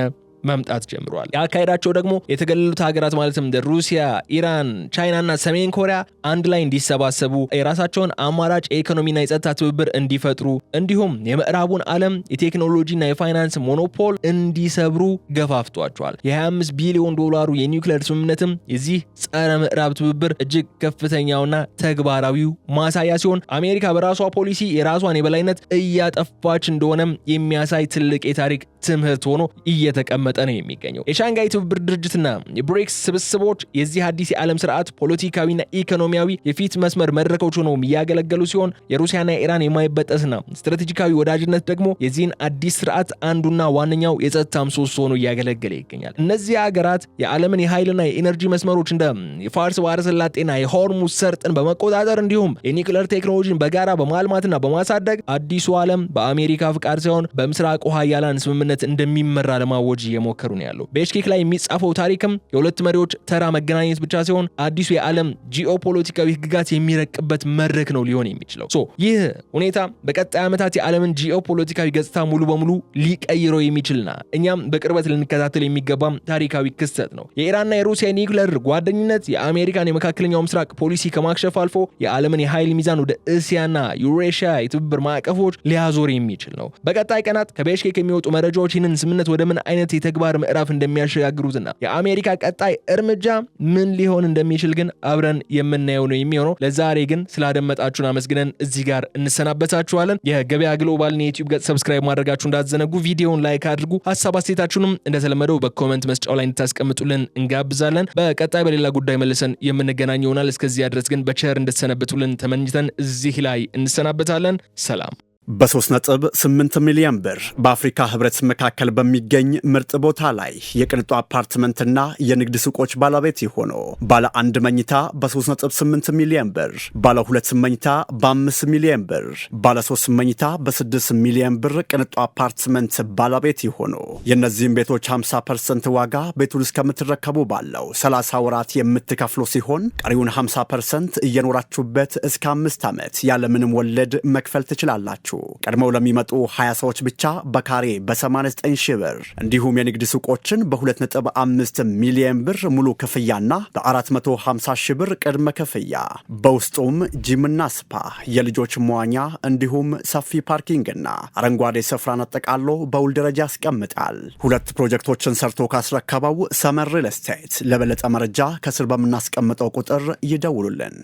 መምጣት ጀምሯል። ያካሄዳቸው ደግሞ የተገለሉት ሀገራት ማለትም እንደ ሩሲያ፣ ኢራን፣ ቻይናና ሰሜን ኮሪያ አንድ ላይ እንዲሰባሰቡ፣ የራሳቸውን አማራጭ የኢኮኖሚና የጸጥታ ትብብር እንዲፈጥሩ፣ እንዲሁም የምዕራቡን ዓለም የቴክኖሎጂና የፋይናንስ monopoly እንዲሰብሩ ገፋፍቷቸዋል። የ25 ቢሊዮን ዶላሩ የኒውክሌር ስምምነትም የዚህ ጸረ ምዕራብ ትብብር እጅግ ከፍተኛውና ተግባራዊው ማሳያ ሲሆን አሜሪካ በራሷ ፖሊሲ የራሷን የበላይነት እያጠፋች እንደሆነም የሚያሳይ ትልቅ የታሪክ ትምህርት ሆኖ እየተቀመጠ ነው የሚገኘው። የሻንጋይ ትብብር ድርጅትና የብሪክስ ስብስቦች የዚህ አዲስ የዓለም ስርዓት ፖለቲካዊና ኢኮኖሚያዊ የፊት መስመር መድረኮች ሆነው እያገለገሉ ሲሆን የሩሲያና የኢራን የማይበጠስና ስትራቴጂካዊ ወዳጅነት ደግሞ የዚህን አዲስ ስርዓት አንዱና ዋነኛው የጸጥታ ምሰሶ ሆኖ እያገለገለ ይገኛል። እነዚህ ሀገራት የዓለምን የኃይልና የኢነርጂ መስመሮች እንደ የፋርስ ባህረ ሰላጤና የሆርሙዝ ሰርጥን በመቆጣጠር፣ እንዲሁም የኒውክለር ቴክኖሎጂን በጋራ በማልማትና በማሳደግ አዲሱ ዓለም በአሜሪካ ፍቃድ ሳይሆን በምስራቁ ሀያላን ስምምነት እንደሚመራ ለማወጅ እየሞከሩ ነው ያለው። ቤሽኬክ ላይ የሚጻፈው ታሪክም የሁለት መሪዎች ተራ መገናኘት ብቻ ሳይሆን አዲሱ የዓለም ጂኦፖለቲካዊ ህግጋት የሚረቅበት መድረክ ነው ሊሆን የሚችለው። So ይህ ሁኔታ በቀጣይ ዓመታት የዓለምን ጂኦፖለቲካዊ ገጽታ ሙሉ በሙሉ ሊቀይረው የሚችልና እኛም በቅርበት ልንከታተል የሚገባም ታሪካዊ ክስተት ነው። የኢራንና የሩሲያ ኒውክለር ጓደኝነት የአሜሪካን የመካከለኛው ምስራቅ ፖሊሲ ከማክሸፍ አልፎ የዓለምን የኃይል ሚዛን ወደ እስያና ዩሬሽያ የትብብር ማዕቀፎች ሊያዞር የሚችል ነው። በቀጣይ ቀናት ከቤሽኬክ የሚወጡ መረጃዎች ይህንን ስምምነት ወደ ምን አይነት የተግባር ምዕራፍ እንደሚያሸጋግሩትና የአሜሪካ ቀጣይ እርምጃ ምን ሊሆን እንደሚችል ግን አብረን የምናየው ነው የሚሆነው። ለዛሬ ግን ስላደመጣችሁን አመስግነን እዚህ ጋር እንሰናበታችኋለን። የገበያ ግሎባልን የዩቲዩብ ገጽ subscribe ማድረጋችሁ እንዳትዘነጉ፣ ቪዲዮውን like አድርጉ። ሀሳብ አስተያየታችሁንም እንደተለመደው በ comment መስጫው ላይ እንድታስቀምጡልን እንጋብዛለን። በቀጣይ በሌላ ጉዳይ መልሰን የምንገናኝ ይሆናል። እስከዚያ ድረስ ግን በቸር እንድትሰነብቱልን ተመኝተን እዚህ ላይ እንሰናበታለን። ሰላም። በ3.8 ሚሊዮን ብር በአፍሪካ ህብረት መካከል በሚገኝ ምርጥ ቦታ ላይ የቅንጡ አፓርትመንትና የንግድ ሱቆች ባለቤት ይሁኑ። ባለ አንድ መኝታ በ3.8 ሚሊዮን ብር፣ ባለ ሁለት መኝታ በ5 ሚሊዮን ብር፣ ባለ ሶስት መኝታ በ6 ሚሊዮን ብር ቅንጡ አፓርትመንት ባለቤት ይሁኑ። የእነዚህም ቤቶች 50% ዋጋ ቤቱን እስከምትረከቡ ባለው 30 ወራት የምትከፍሉ ሲሆን ቀሪውን 50% እየኖራችሁበት እስከ 5 ዓመት ያለምንም ወለድ መክፈል ትችላላችሁ። ቀድመው ለሚመጡ 20 ሰዎች ብቻ በካሬ በ89 ሺህ ብር፣ እንዲሁም የንግድ ሱቆችን በ2.5 ሚሊዮን ብር ሙሉ ክፍያና በ450 ሺህ ብር ቅድመ ክፍያ፣ በውስጡም gym ና spa፣ የልጆች መዋኛ እንዲሁም ሰፊ parking ና አረንጓዴ ስፍራን አጠቃሎ በውል ደረጃ ያስቀምጣል። ሁለት ፕሮጀክቶችን ሰርቶ ካስረከበው ሰመር ሪል ስቴት ለበለጠ መረጃ ከስር በምናስቀምጠው ቁጥር ይደውሉልን።